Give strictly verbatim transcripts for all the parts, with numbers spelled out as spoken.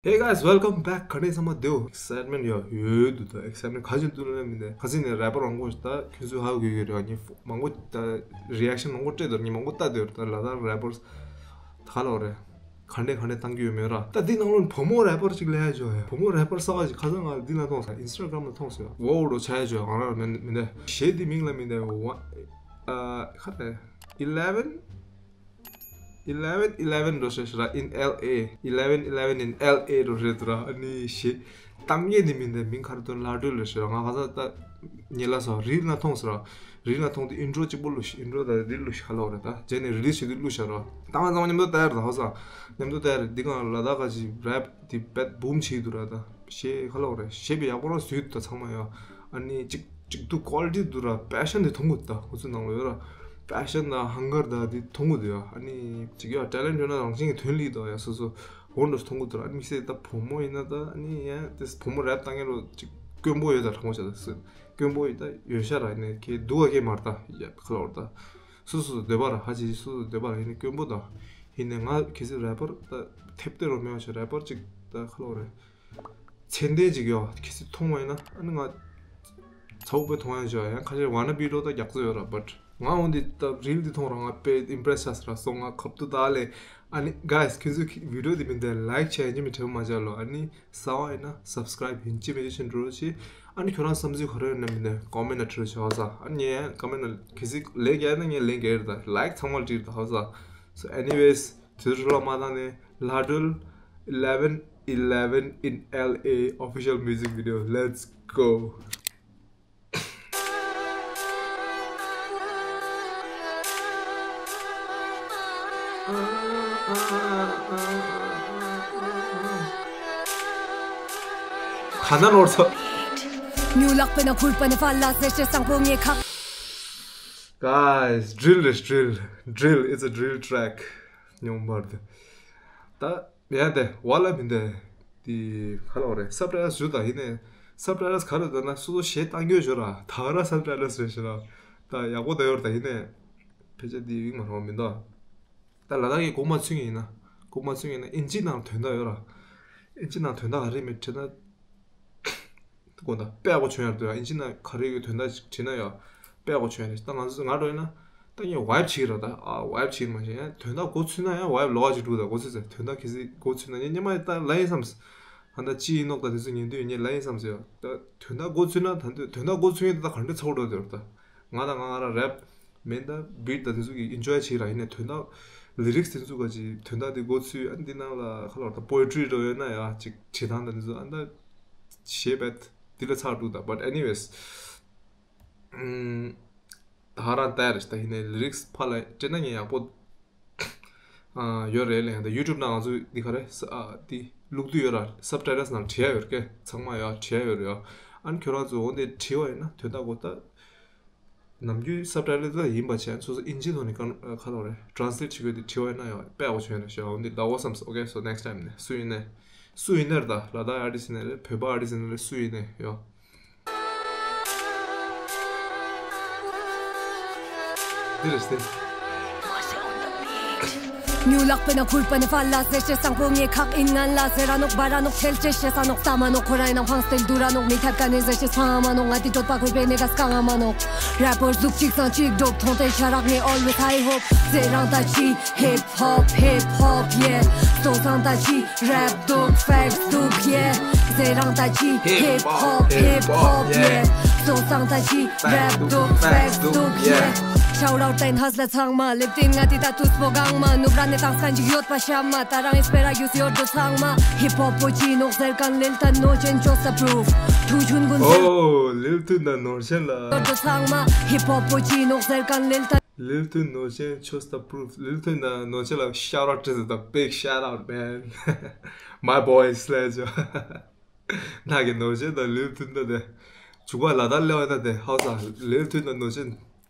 Hey guys, welcome back. ག་འདྲ་ཚང་མ་བདེ་པོ། Excitement ཡོད་ཡོད་འདུག་ད་excitement ག་ཅིག་འདུག་ལབ་ན་མི་འདི་ཁ་སང་ནས་rapper མང་པོ་ད་ཁྱོད་ཚོས་ཧ་གོ་གི་རེད། ངས་མང་པོ་ད་reaction མང་པོ་སྤྲད་འདུག་ངས་མང་པོ་ལྟ་འདུག་ད་ལ་དྭགས་rappers ད་ག་ལབ་རེད། ག་འདྲ་ག་འདྲ་བཏང་གི་ཡོད་མེད་ར། ད་འདི་ནང་ལོགས་བུ་མོ་rapper ཅིག་སླེབས་ཡ་ཅིག་ཡོད་ཡ། བུ་མོ་rapper གསར་པ་ཅིག་ཁ་སང་ང་འདི་ན་མཐོང་སོང་། Instagram ལ་མཐོང་སོང་ཡ། Wow ལོ་ཆ་ཡ་ཅིག་ཡོད། ང་རང་མི་འདི་ཞེས་འདི་མིང་ལ་མི་འདི་one ཨ་ཁ་ཏེ་eleven eleven eleven འགྲོ་ཤེས་ཤེས་ར། In L A eleven eleven in L A འགྲོ་རེད་འདུག་ར། ཨ་ནི་ཞེས་བཏང་ངེས་ནི་མིན་ཏེ་མིང་ཁར་དོན་ལ་འགྲོ་ལོ་ཤེས་ར། ང་ཁ་ས་ད་ཉེ་ལ་སོ་རིལ་ན་མཐོང་སོང་ར། རིལ་ན་མཐོང་དེ་intro གཅིག་པོ་ལོ་ཤེས། intro ད་རིལ་ལོ་ཤེས་ཁ་ལོ་རེད། ད་རྗེས་ནས་release བྱེད་དུས་ལོ་ཤེས་ར། ད་ང་ཚང་མ་མཉམ་དུ་ལྟ་ཡར་ད་ཧོ་ས་མཉམ་དུ་ལྟ་ཡར། འདི་གང་ལ་ད་ག་ཅིག་rap འདི་བེད་boom བྱེད་འདུག་ར། ད་ཞེས་ཁ་ལོ་རེད། ཞེས་པའི་ཡག་པོ་རང་བཟོས་འདུག་ད་ཚང་མ་ཡོད། ཨ་ནི་གཅིག་གཅིག་ཏུ་quality འདུག་ར། passion དེ་མཐོང་གི་འདུག་ད་ཁོ་ཚོའི་ནང་ལ་ཡོད་ར། passion དང་hunger དང་དེ་མཐོང་གི་འདུག་ཡ། ཨ་ནི་གཅིག་ཡ་talent ཡོད་ན་རང་བཞིན་གྱི་ཐོན་ལི་འདུག་ཡ། སོ་སོ་འོ་འདྲ་མཐོང་གི་འདུག་ར། ཨ་ནི་མི་སེ་ད་བུ་མོ་ཡིན་ན་ད་ཨ་ནི་ཡ་དེ་བུ་མོ་rap བཏང་ཡ་ལོ་གཅིག་དཀོན་པོ་ཡོད་ད་དྲང་པོ་བྱ་ད་སུ་དཀོན་པོ་ཡོད་ད་ཡོད་ཤ་ར། ཨ་ནི་ཁྱེད་སྡུག་ག་ཁྱེད་མར་ད་ཡ་ཁ་ལོ་ར། ད་སོ་སོ་སོ་འདོད་པ་ར་ཧ་ཅི་སོ་སོ་འདོད་པ་ར། ཡིན་ནི་དཀོན་པོ་ད་ཡིན་ནི་ང་ཁྱེད་སི་rapper ད་ཐེབས་ཏེ་རོ་མེ་བ་ཆ་rapper གཅིག་ད་ཁ་ལོ་རེད། ཚད་ལྡན་ཅིག་ཡོད། གལ་སྲིད་མཐོང་བ་ཡིན་ན་ཨ་ནི་ང་ཚ་བོ་དཔེ་མཐོང་ཡ་ཞོ་ཡང་ཁ་ཤས་wannabe རོ་ད་རྒྱག་ཚོད་ཡོད་ར། but ང་འོན་ཏེ་ད་reel འདི་མཐོང་ར་ང་དཔེ་impress བྱས་ར་སོང་། ང་ཁབ་ཏུ་ད་ལས་ཨ་ནི་guys ཁྱོད་ཚོས་video འདི་མིན་ཏེ་like བྱས་ཉི་མི་དྲན་མ་བྱ་ལོ། ཨ་ནི་གསར་པ་ཡིན་ན་subscribe ཡིན་གཅིག་མིན་གཅིག་བྱེད་འགྲོ་ཆེ། ཨ་ནི་ཁྱོད་རང་བསམ་ཚུལ་ག་རེ་ཡོད་ན་མིན་ཏེ་comment ནང་བྲིས་ཆོག་ས། ཨ་ནི་ངས་comment ནང་གལ་སྲིད་ལེགས་རྒྱག་ན་ངས་ལེགས་རྒྱག་རེད། ད་like ཚང་མ་བྲིས་ད་ཧ་ས། So anyways དེ་ཚོ་ལ་མ་བཏང་ནས་ལྷ་སྒྲོལ eleven eleven in L A official music video. Let's go. ག་ན་ནོར་ཚོ། ཉུ་ལག་པེ་ན་ཁུར་པ་ནེ་ཧྥ་ལ་ཟེར་ཅེ་སང་པོ་ངེ་ཁ། Guys, drill རེད། drill, drill, it's a drill track. ཉོང་བར་དུ། ད་ཡ་དེ་བ་ལ་མིན་དེ། དེ་ག་ལ་བ་རེད། subtitles ཞུ་ད་ཡིན་ནས། subtitles ག་རེ་ད་ན་སོ་སོ་གཞས་བཏང་རྒྱུ་ཞོ་ར། ད་ག་ར་subtitles རེད་ཞོ་ར། ད་ཡག་པོ་ད་ཡོད་ར་ད་ཡིན་ནས། ཕལ་ཆེར་དེ་ཡིན་མ་རུང་མི་འདུག་ད་ལ་དྭགས་ཀྱི་གོང་མ་ཚུན་ཡིན་ན། གོང་མ་ཚུན་ཡིན་ན་ཨིན་ཇི་ནང་དོན་དག་ཡོད་ར། ཨིན་ཇི་ནང་དོན་དག་ག་རེ་མེད་དྲན་ན། དགོངས་དག་དཔེ་ཡག་པོ་བྱུང་ཡར་འདུག་ཡ། ཨིན་ཇི་ནང་ག་རེ་ཡོད་དོན་དག་ཅིག་བྲིས་ན་ཡ། དཔེ་ཡག་པོ་བྱུང་ཡ་རེད། ད་ང་ཚོ་ང་འགྲོ་ཡིན་ན། ད་ངས་vibe བྱེད་ཀྱི་ར། ད་ཨ་vibe བྱེད་ཀྱི་མ་བྱེད་ཡ། དོན་དག་མགོ་ཚུད་ན་ཡ་vibe ལོག་ཅིག་འགྲོ། ད་མགོ་ཚུད་ཚེ་དོན་དག་གལ་སྲིད་མགོ་ཚུད་ན་ངས་སྙེ་མ་ད་ལ་ཡིན་བསམ། ད་ད་ཅི་ཡིན་ནོག་ད་དེ་ཚོ་ཉན་དུས་ངས་ལ་ཡིན་བསམ་ཟེར་ཡ། ད་དོན་དག་མགོ་ཚུད་ན་ད་དོན་དོན་དག་མགོ་ཚུད་ཡིན་ད་ག་འདྲ་ཚོགས་འགྲོ་དེ་ར་ད། ང་དང་ང་ང་རང་rap མེད་ད་beat ད་དེ་ཚོ་གི་enjoy བྱེད་ར། ཡིན་ནས་དོན་དག་lyrics དེ་ཚོ་ག་ཅིག་དོན་དག་དེ་མགོ་ཚུད། ཨ་འདི་ནང་ལ་ཁ་ལོར་ད་poetry འགྲོ་ཡོད་ན་ཡ་ཅིག་བྲིས་སྟངས་ད་དེ་ཚོ་ཨ་ད་ཞེས་བད་དེ་ལ་ཚར་འདུག་ད། but anyways ད་ཧ་རང་ལྟ་ཡ་རེད། ད་ཡིན་ནས་lyrics ཕར་ལ་སྤྲད་ན་ངས་ཡག་པོ་ཡོད་རེད་ལེ། ད་YouTube ནང་ང་ཚོ་འདི་ག་རེ་ས་ཨ་འདི་བླུག་དུས་ཡོད་ར། subtitles ནང་བྲིས་ཡ་ཡོད་རེད། ཚང་མ་ཡ་བྲིས་ཡ་ཡོད་རེད་ཡ། ཨ་ནི་ཁྱོད་རང་ཚོ་འོ་འདི་བྲིས་པ་ཡིན་ན་དོན་དག་གོ་ད་ནམ་རྒྱུན་subtitle ད་ཡིན་པ་བྱས་སོ་སོ་ཨིན་ཇི་ཐོག་ནས་ག་ཁ་ལོ་རེད་translate བྱེད་དགོས་དེ་བྲིས་པ་ཡིན་ན་ཡ་དཔེ་ཡག་པོ་བྱུང་ཡ་རེད་ཤག་འོ་འདི་ལ་འོ་བསམ་སོང་། okay so next time ནས་སུ་ཡིན་ནས་སུ་ཡིན་ནས་རེད། ད་ལ་དྭགས་artist ཡིན་ནས་རེད། བོད་པ་artist ཡིན་ནས་རེད། སུ་ཡིན་ནས་ཡ། འདི་རེད་ཟེར། ཉུ་ལག་པེ་ན་ཁུར་པ་ནེ་ཧྥ་ལ་ཟེར་ཅེ་སང་པོ་ངེ་ཁག་ཨིན་ང་ལ་ཟེར་ར་ནོག་བ་ར་ནོག་ཐེལ་ཅེ་ཤེ་ས་ནོག་ས་མ་ནོག་ཁོ་ར་ཡིན་ན་ཕང་སྟེལ་དུ་ར་ནོག་མི་ཐད་ཀ་ནེ་ཟེར་ཅེ་ཕང་མ་ནོག་ང་དེ་གྲོད་པ་ཁོལ་པེ་ནེ་ག་སྐང་ང་མ་ནོག rapper ཟུག་གཅིག་ཚང་གཅིག་སྒྲོག་མཐོང་དེ་ཤ་རག་ངེ་always high hope ཟེར་རང་ད་ཅི་hip hop hip hop yeah སོ་སང་ད་ཅི་rap འདུག facts འདུག yeah ཟེར་རང་ད་ཅི་hip hop hip hop yeah སོ་སང་ད་ཅི་rap འདུག facts འདུག yeah Shout out ten hustler ཚང་མ། Lifting ང་དེ་ད་དུས་པོ་གང་མ་ནུབ་ར་ནེ་ཏང་སྐན་ཅིག་ཡོད་པ་ཤ་མ་ད་རང་ཨིས་པེ་ར་ཡུས་ཡོད་འགྲོ་ཚང་མ། Hip hop པོ་ཅི་ནོག་ཟེར་གན་ལིལ་ཐན་ནོ་ཅན་ཅོས་ད་proof ཐུག་ཆུན་གུན་ཟེར། Oh ལིལ་ཐུན་ད་ནོར་ཆེན་ལ་ཡོད་འགྲོ་ཚང་མ། Hip hop པོ་ཅི་ནོག་ཟེར་གན་ལིལ་ཐན། ལིལ་ཐུན་ནོ་ཅན་ཅོས་ད་proof ལིལ་ཐུན་ད་ནོ་ཅན་ལ་shout out བྱེད་ད། Big shout out man. My boy Sledge. ནག་གི་ནོར་ཅན་དང་ལིལ་ཐུན་ད་དེ། བྱུག་པ་ལ་དྭགས་སླེབས་པ་ད་དེ་ཧའོ་ས་ལིལ་ཐུན་དང་ནོར་ཅན།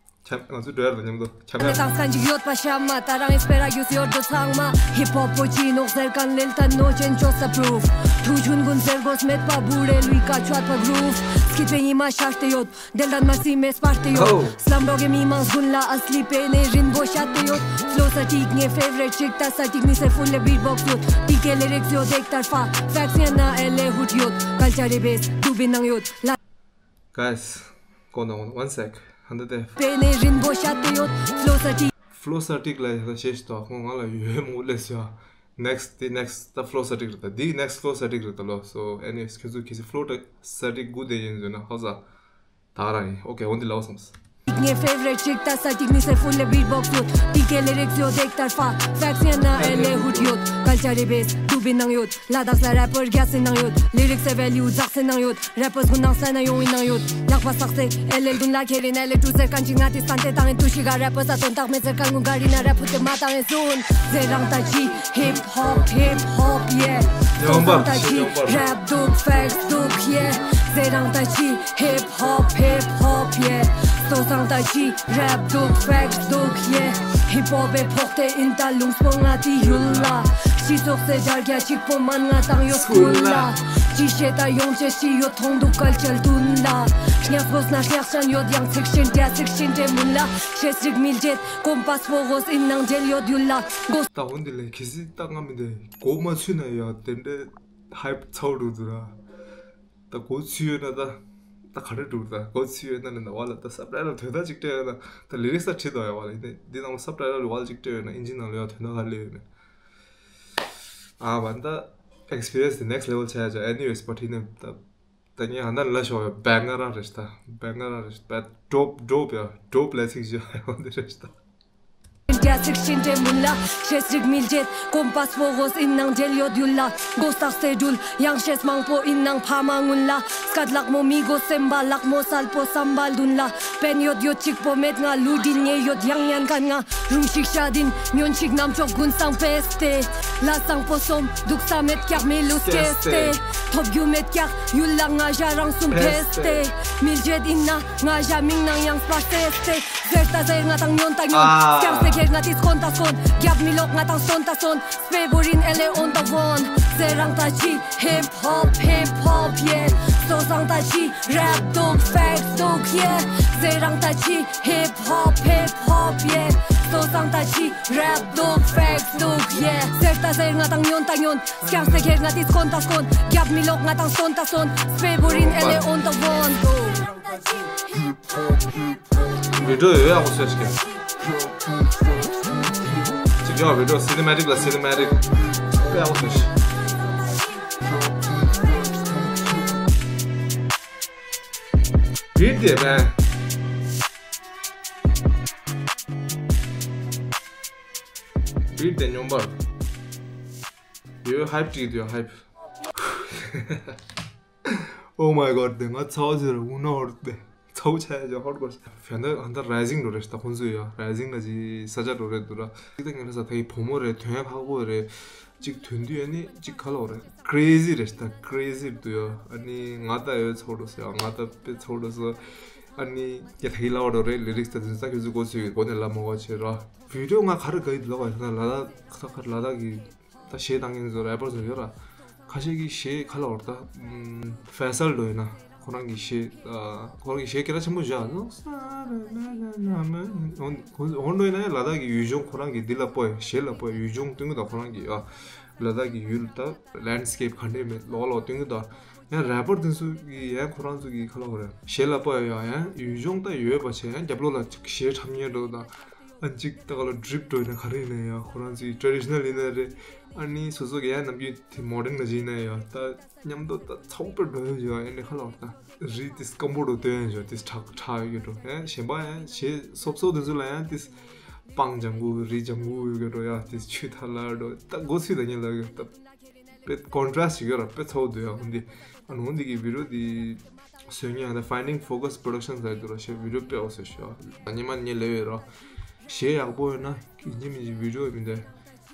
ང་ཚོ་འགྲོ་ཡ་ལ་མཉམ་དུ་ཁྱབ་ཡ། དེ་དང་སྐད་ཅིག་ཡོད་པ་ཤ་མ་ད་རང་ཨེ་སྤེ་ར་ཡུས་ཡོད་དོ་ཚང་མ། ཧིབ་ཧོབ་པོ་ཅི་ནོག་ཟེར་གན་ལེལ་ཏན་ནོ་ཅན་ཅོ་ས་པྲུབ། ཐུ་ཆུན་གུན་ཟེར་གོས་མེད་པ་བུ་རེ་ལུས་ཀ་ཆོད་པ་གྲུབ། སྐྱིད་པའི་ཉི་མ་ཤར་ཏེ་ཡོད། དེ་ལྟར་མ་སི་མེ་སྤར་ཏེ་ཡོད། ཨོ། སླམ་ཌོག་གི་མི་མང་གུན་ལ་ཨ་སླི་པེ་ནེ་རིན་པོ་ཤ་ཏེ་ཡོད། ཕློ་ས་ཏིག་ངའི་ཕེ་ཝ་རེཊ་ཅིག་ད་ས་ཏིག་མི་སེ་ཕུལ་ལེ་བིཊ་བོགས་ཡོད། ཏིག་གེ་ལེ་རིགས་ཡོད་དེག་ཏར་ཧྥ། ཕེག་སི་ཡ་ན་ཨེ་ལེ་ཧུད་ཡོད། ཀལ་ཅར་རི་བེས་ཏུ་བི་ནང་ཡོད་ལ། Guys, go down one sec. Under the པེ་ནེ་རིན་པོ་ཤ་ཏེ་ཡོད། ཕློ་ས་ཏིག་ཕློ་ས་ཏིག་ལ་ཡ་ཤེས་ཏོ་ཁོང་ང་ལ་ཡོད་མོ་ལེ་སི་ཡ། Next, the next, the ཕློ་ས་ཏིག་རེད་ད། འདི་next ཕློ་ས་ཏིག་རེད་ད་ལོ། So, anyways, ཁྱོད་ཚོ་གལ་སྲིད་ཕློ་ས་ཏིག་དགུ་དེ་ཡིན་ཟེར་ན་ཧོ་ས། ད་རང་ཡིན། ཨོ་ཁེ། འོན་ཏེ་ལའོ་སམ། ངའི་ཕེ་ཝ་རེཊ་ཅིག་ད་ས་ཏིག་མི་སེ་ཕུལ་ལེ་བིཊ་བོགས་ཡོད། ཏིག་གེ་ལེ་རིགས་ཡོད་དེག་ཏར་ཧྥ། ཕེག་སི་ཡ་ན་ཨེ་ལེ་ཧུད་ཡོད། ཀལ་ཅར་རི་བེས་ཏུ་བི་ནང་ཡོད། ལ་དྭགས་ལ་རེ་པར་རྒྱ་སེ་ནང་ཡོད། ལི་རིགས་སེ་ཝེ་ལིའུ་འཛག་སེ་ནང་ཡོད། རེ་པར་གུན་ནང་སེ་ན་ཡོང་ཡིན་ནང་ཡོད། ལག་པ་སག་སེ་ཨེ་ལེ་གུན་ལ་ཁེ་རིན་ཨེ་ལེ་ཀྲུ་ཟེར་གན་ཅིག་ང་ཏི་སན་ཏེ་དང་ཡིན་ཏུ་ཤི་ག་རེ་པར་ས་དོན་དག་མེད་ཟེར་གན་གུན་ག་རི་ན་རེ་ཕུ་ཏེ་མ་དང་ཡིན་སུན། ཟེར་རང་ད་ཅི་ཧིབ་ཧོབ་ཧིབ་ཧོབ་ཡེ། ཡོང་པ་ད་ཅི་ཡོང་པ་རེ་པ་དུག་ཕེག་སི་དུག་ཡེ། ཟེར་རང་ད་ཅི་ཧིབ་ཧོབ་ཧིབ་ཧོབ་ཡེ། སོ་སང་ད་ཅི་རེ་པ་དུག་ཕེག་སི་དུག་ཡེ། ཧིབ་ཧོབ་པའི་ཕོག་ཏེ་ཨིན་ད་ལུང་སྤོ་ང་ཏི་ཡུལ་ལ། སྤྱི་ཚོགས་སེ་འབྱར་རྒྱ་གཅིག་པོ་མན་ང་དང་ཡོད་སྐུལ་ལ། ཅི་བཤད་ད་ཡོང་ཅེས་ཅི་ཡོད་མཐོང་འདུག་ཀལ་ཅལ་དུན་ལ། སྙག་སྒོས་ན་སྙག་ཅན་ཡོད་ཡང་ཚིག་བཞིན་འདྲ་ཚིག་བཞིན་འདྲ་མུན་ལ། ཤེས་རིག་མི་བརྗེད་གོམ་པ་སྤོ་གོས་ཨིན་ནང་འབྲེལ་ཡོད་ཡུལ་ལ། གོ་ད་འོན་ཏེ་ལས་གལ་སྲིད་ད་ང་མི་འདི་གོ་མ་ཚུད་ན་ཡ་དེ་འདྲའི་ཧའིབ་ཚ་བོ་འགྲོ་འདུག་ར། ད་གོ་ཚུད་ཡོད་ན་ད་ད་ག་རེ་འགྲོ་ད་གོ་ཚུད་ཡོད་ན་ནི་ད་བ་ལ་ད་སབ་ཊའི་ཊལ་དོན་དག་ཅིག་སྤྲད་ཡོད་ན་ད་ལི་རིགས་ས་བྲིས་དོ་ཡ་བ་ལ་ཡིན་ནི་འདི་ནང་ལ་སབ་ཊའི་ཊལ་བ་ལ་ཅིག་སྤྲད་ཡོད་ན་ཨིན་ཇི་ནང་ལ་ཡ་དོན་དག་ག་ལེ་ཡོད་ནི། ཨ་བ་ད་ཨེག་སི་པི་རི་ཡན་སི་དེ་ནེག་སི་ལེ་ཝལ་ཆ་ཡ་ཅོ། ཨེ་ནི་ཝེ་སི་བ་བྲིས་ནི་ད། ད་ངས་ཧ་ན་ལ་ཤོག་ཡ་བེང་ང་རང་རེད་ད། བེང་ང་རང་རེད་ད། ཌོབ་ཌོབ་ཡ་ཌོབ་ལས་ཚིག་བཞི་ཡོང་འདི་རེད་ད། རྒྱ་ཚིག་ཤིན་ཏེ་མུན་ལ། ཤེས་རིག་མི་བརྗེད་གོམ་པ་སྤོ་གོས་ཨིན་ནང་འབྲེལ་ཡོད་ཡུལ་ལ། གོ་སྟག་སེ་འགྲུལ་ཡང་ཤེས་མང་པོ་ཨིན་ནང་ཕ་མ་སྔུན་ལ། སྐད་ལག་མོ་མི་གོ་སེམས་པ་ལག་མོ་སལ་པོ་བསམ་པ་ལུན་ལ། པེན་ཡོད་ཡོད་གཅིག་པོ་མེད་ང་ལུ་དྲིན་ངེས་ཡོད་ཡང་ཉན་གན་ང་རུང་ཞིག་ཤ་དིན་ཉོན་ཞིག་ནམ་ཅོག་གུན་སང་པེས་ཏེ། ལ་སང་པོ་སོམ་དུག་ས་མེད་ཀྱག་མི་ལུས་ཀེས་ཏེ། ཐོབ་རྒྱུ་མེད་ཀྱག་ཡུལ་ལ་ང་ཞ་རང་སུམ་ཕེས་ཏེ། མི་བརྗེད་ཨིན་ན་ང་ཞ་མིང་ནང་ཡང་སྤར་སེས་ཏེ། ཟེར་ཏ་ཟེར་ང་དང་ཉོན་ཏ་ཉོན། ཨ། སྐྱང་སེ་ཁེར་ང་ཏི་སྐོན་ཏ་སྐོན། རྒྱབ་མི་ལོག་ང་དང་སྟོན་ཏ་སྟོན། སྤེ་བོ་རིན་ཨེ་ལེ་ཨོན་ཏ་ཝོན། ཟེར་རང་ཏ་ཅི་ཧིབ་ཧོབ་ཧིབ་ཧོབ་ཡེ། སོ་སང་ཏ་ཅི་རེབ་དུག་ཕེག་དུག་ཡེ། ཟེར་རང་ཏ་ཅི་ཧིབ་ཧོབ་ཧིབ་ཧོབ་ཡེ། སོ་སང་ཏ་ཅི་རེབ་དུག་ཕེག་དུག་ཡེ། ཟེར་ཏ་ཟེར་ང་དང་ཉོན་ཏ་ཉོན། སྐྱང་སེ་ཁེར་ང་ཏི་སྐོན་ཏ་སྐོན། རྒྱབ་མི་ལོག་ང་དང་སྟོན་ཏ་སྟོན། སྤེ་བོ་རིན་ཨེ་ལེ་ཨོན་ཏ་ཝོན། བི་ཌིའོ་ཡོད་ཡག་པོ་བཟོས་ཤིག་ཅིག་ཡོད་བི་ཌིའོ་སི་ནི་མེ་ཊིག་ལ་སི་ནི་མེ་ཊིག་དཔེ་ཡག་པོ་བཟོས་ཤིག་བི་ཌིའོ་དེ་མེན། བི་ཌིའོ་དེ་སྙོམས་པར་ཡོད། ཧའིབ་བྲིས་འདུག་ཧའིབ། Oh my god དེ་ང་ཚ་བ་ཟེར་འུ་ན་ཧོར་དེ་ཚ་བོ་ཆ་ཡ་ཧོར་གོ་ཤ། ཧན་ད་ཧན་ད་རའི་ཟིང་འགྲོ་རེད་ད་ཁོང་ཚོ་ཡ། རའི་ཟིང་ལ་ཅི་ས་ཆ་འགྲོ་རེད་འདུག་ར། ཅིག་ད་ངས་ལ་ས་ད་ཡི་བུ་མོ་རེད། དོན་ཁག་པོ་རེད། ཅིག་དོན་དུ་ཡ་ནི་ཅིག་ག་ལ་བ་རེད། ཀྲེ་ཟི་རེད་ད་ཀྲེ་ཟི་འདུག་ཡ། ཨ་ནི་ང་ད་ཡོད་ཚོགས་འགྲོ་ས་ཡ། ང་ད་དཔེ་ཚོགས་འགྲོ་ས། ཨ་ནི་ཡ་ད་ཡི་ལ་བ་འགྲོ་རེད། ལི་རིགས་ད་དུན་ས་ཁྱོད་ཚོ་གོ་ཚོད་གོ་ནས་ལ་མོ་བ་ཆེ་ར། བི་ཌིའོ་ང་ག་རེ་ག་ཡི་ལ་བ་ཡ་ལ་ད་ཁ་ཁ་ལ་ད་གི་ད་གཞས་བཏང་མཁན་ཚོ་རེ་པར་ཚོ་ཡོད་ར། ཁ་ཤས་ཀྱི་གཞས་ག་ལ་བར་ད། ཕེ་སལ་འགྲོ་ཡིན་ན་ཁོ་རང་གི་གཞས། ཁོ་རང་གི་གཞས་སྐད་གྲགས་ཆེན་པོ་བཞག་ནོ། འོན་འགྲོ་ཡིན་ན་ཡང་ལ་དྭགས་ཀྱི་ཡུལ་ལྗོངས་ཁོ་རང་གི་འདི་ལ་སྤོ་ཡ་གཞས་ལ་སྤོ་ཡ་ཡུལ་ལྗོངས་སྟོན་གི་ད་ཁོ་རང་གི་ཡ། ལ་དྭགས་ཀྱི་ཡུལ་ད་ལེན་སི་ཀེབ་ག་འདྲས་མེད་ལོག་ལོག་སྟོན་གི་ད། ཡང་རེ་པར་དེ་ཚོ་གི་ཡང་ཁོ་རང་ཚོ་གི་ག་ལ་བར་གཞས་ལ་སྤོ་ཡ་ཡང་ཡུལ་ལྗོངས་ད་ཡོད་པ་བྱས་ཡང་རྒྱབ་ལོགས་ལ་གཞས་འཁྲབ་མཁན་འགྲོ་ད། ཨ་ཅིག་ད་ག་ལ་ཌི་རིབ་འགྲོ་ཡིན་ན་ག་རེ་ཡིན་ན་ཡང་ཁོ་རང་ཚོའི་ཊེ་ཌི་ཤི་ནལ་ཡིན་ན་རེད། ཨ་ནི་སོ་སོ་གི་ཡང་ནམ་རྒྱུན་དེ་མོ་ཌན་ལ་ཡིན་ན་ཡང་ད་མཉམ་དུ་ད་ཚ་བོ་དཔེ་འགྲོ་ཡོད་ཡོད། ཨ་ནི་ཁ་ལ་བར་ད་རི་དེ་སྐམ་པོ་འགྲོ་སྟོན་ཡོད་དེ་ཁྲག་ཁྲག་ཡོད་འགྲོ་ཡང་གཞན་པ་ཡང་གཞས་སོབ་སོབ་དེ་ཚོ་ལ་ཡང་དེ་སྤང་ལྗང་གུ་རི་ལྗང་གུ་ཡོད་འགྲོ་ཡ་དེ་ཆུ་ཐ་ལ་འགྲོ་ད་སྒོ་ཚུད་ད་ཉིན་ལ་ཡོད་ད། དཔེ་ཀོན་ཊ་རེ་སི་ཊི་ཞིག་ཡོད་ར། དཔེ་ཚ་བོ་འདུག་ཡ། འོན་ཏེ་ཨ་ནི་འོན་ཏེ་གི་བི་ཌིའོ་འདི་བཟོས་མཁན་ད་Finding Focus Production ཟེར་འདུག་ར། ཞེས་བི་ཌིའོ་དཔེ་ཡག་པོ་བཟོས་ཤག་ཉི་མ་ཉི་ལེ་བའི་ར། གཞས་ཡག་པོ་ཡོད་ན་ཡིན་གཅིག་མིན་གཅིག་བི་ཌིའོ་མི་འདྲ་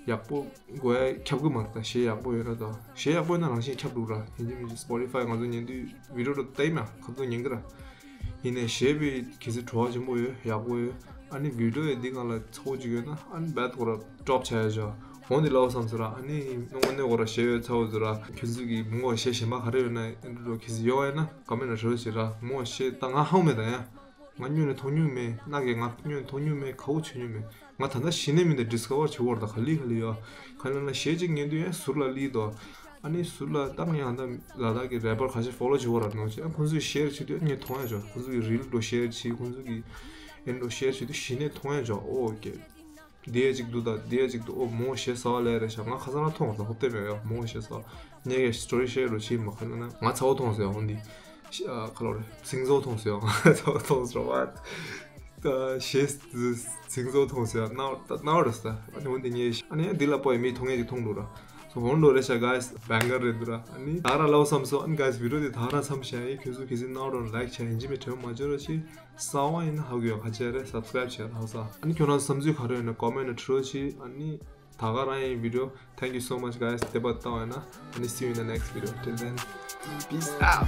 ཡག་པོ་དགོས་ཡ་ཁྱབ་གི་མ་རེད་ད། གཞས་ཡག་པོ་ཡོད་ན་ད། གཞས་ཡག་པོ་ཡོད་ན་རང་བཞིན་ཁྱབ་འདུག་ར། ཡིན་གཅིག་མིན་གཅིག་སི་པོ་ཊི་ཕའི་ང་ཚོ་ཉན་དུས་བི་ཌིའོ་འགྲོ་ལྟ་ཡིན་ན་ཁ་ཚོ་ཉན་གི་ར། ཡིན་ནའི་གཞས་པའི་གལ་སྲིད་བྲོ་བ་ཆེན་པོ་ཡོད། ཡག་པོ་ཡོད། ཨ་ནི་བི་ཌི་ཡོ་ཡི་འདི་སྒང་ལ་ཚ་བོ་ཅིག་ཡོད་ན་ཨ་ནི་བད་ཁོ་ར་ཌོབ་བྱ་ཡ་ཅོ། འོ་འདི་ལའོ་བསམ་ཟེར་ར། ཨ་ནི་དངོས་གནས་ཁོ་ར་གཞས་ཡོད་ཚ་བོ་ཟེར་ར། ཁྱོད་ཚོ་གི་མོ་གཞས་གཞན་པ་ག་རེ་ཡོད་ན་ཨེ་འགྲོ་གལ་སྲིད་ཡོད་ཡ་ན་ཀོ་མེན་ཊི་ནང་བྲོས་བྱེད་ར། མོ་གཞས་ད་ང་ཧ་གོ་མེད་ད་ཡ། ང་སྔོན་ནས་མཐོང་མྱོང་མེད། ནག་གིས་ང་སྔོན་མཐོང་མྱོང་མེད། ག་བོ་བྱེད་མྱོང་མེད། ང་ད་ལྟ་གཞི་ནས་མི་འདི་ཌིས་ཁ་བར་བྱེད་བར་ད་ག་ལི་ག་ལི་ཡོད། ག་ལ་ན་གཞས་གཅིག་ཉན་དུས་ཡང་ཟུར་ལ་ལི་དོ། ཨ་ནི་ཟུར་ལ་ད་ངས་ཨ་ད་ལ་དྭགས་ཀྱི་རེ་པར་ཁ་ཤས་ཕོ་ལོ་བྱེད་བར་ར་ནོ་ཅེ། ཨ་ཁོང་ཚོས་ཤེར་བྱེད་དུས་ཨ་ངས་མཐོང་ཡ་ཅོ། ཁོང་ཚོ་གི་རིལ་འགྲོ་ཤེར་བྱེད། ཁོང་ཚོ་གི་ཨེ་འགྲོ་ཤེར་བྱེད་དུས་གཞི་ནས་མཐོང་ཡ་ཅོ། ཨོ་ཀེ། འདི་ཡ་གཅིག་འདུག་ད་འདི་ཡ་གཅིག་འདུག་ཨོ་མོ་གཞས་ས་བ་ལས་རེད་ཤག་ང་ཁ་སང་རང་མཐོང་བ་ད་ཧོབ་སྟེ་མེད་ཡ། མོ་གཞས་ས་བ་ངས་ཀྱི་སི་ཊོ་རི་ཤེར་རུ་བྱེད་མ་ཁ་ན་ང་ཚ་བོ་མཐོང་སོང་ཡ། འོ་འདི་ཤ་ཁ་ལོ་རེད། སིང་ཟོ་མཐོང་སོང་ཡ། ང་ཚ་བོ་མཐོང་སོང་བ། ད་གཞས་སིང་ཟོ་མཐོང་སོང་ཡ། ནའོ་ནའོ་རེད་ས། ཨ་ནི་འོ་འདི་ཉེ་ཤ་ཨ་ནི་འདི་ལ་པོ་ཡ་མི་མཐོང་ངེས་ཀྱི་མཐོང་འགྲོ་ར། སོ་འོན་འགྲོ་རེད་ཤག་གྷའི་སི། བེང་གར་རེད་འདུག་ར། ཨ་ནི་ད་ར་ལའོ་བསམ་སོང་། ཨ་ནི་གྷའི་སི་བི་ཌི་ཡོ་འདི་ད་ར་མཚམས་བཞག་ཡིན། ཁྱོད་ཚོ་གལ་སྲིད་ནའོ་ཌོན་ལའིཀ་བྱས་ཡིན་ཅི་མི་དྲན་མ་བརྗེད་རོགས་གྱིས། གསར་པ་ཡིན་ན་ཧ་གོ་ཡ་ཁ་ཆེ་རེད། སབ་སི་ཀ་རའིབ་བྱས་ལྷག་ས། ཨ་ནི་ཁྱོད་རང་བསམ་ཚུལ་ག་རེ་ཡོད་ན་ཀོ་མེན་ཊི་ནང་བྲོས་བྱེད། ཨ་ནི་ད་ག་རང་ཡིན་བི་ཌི་ཡོ། Thank you so much guys. དེ་བར་ལྟ་བ་ཡིན་ན། ཨ་ནི་see you in the next video. Till then, peace out.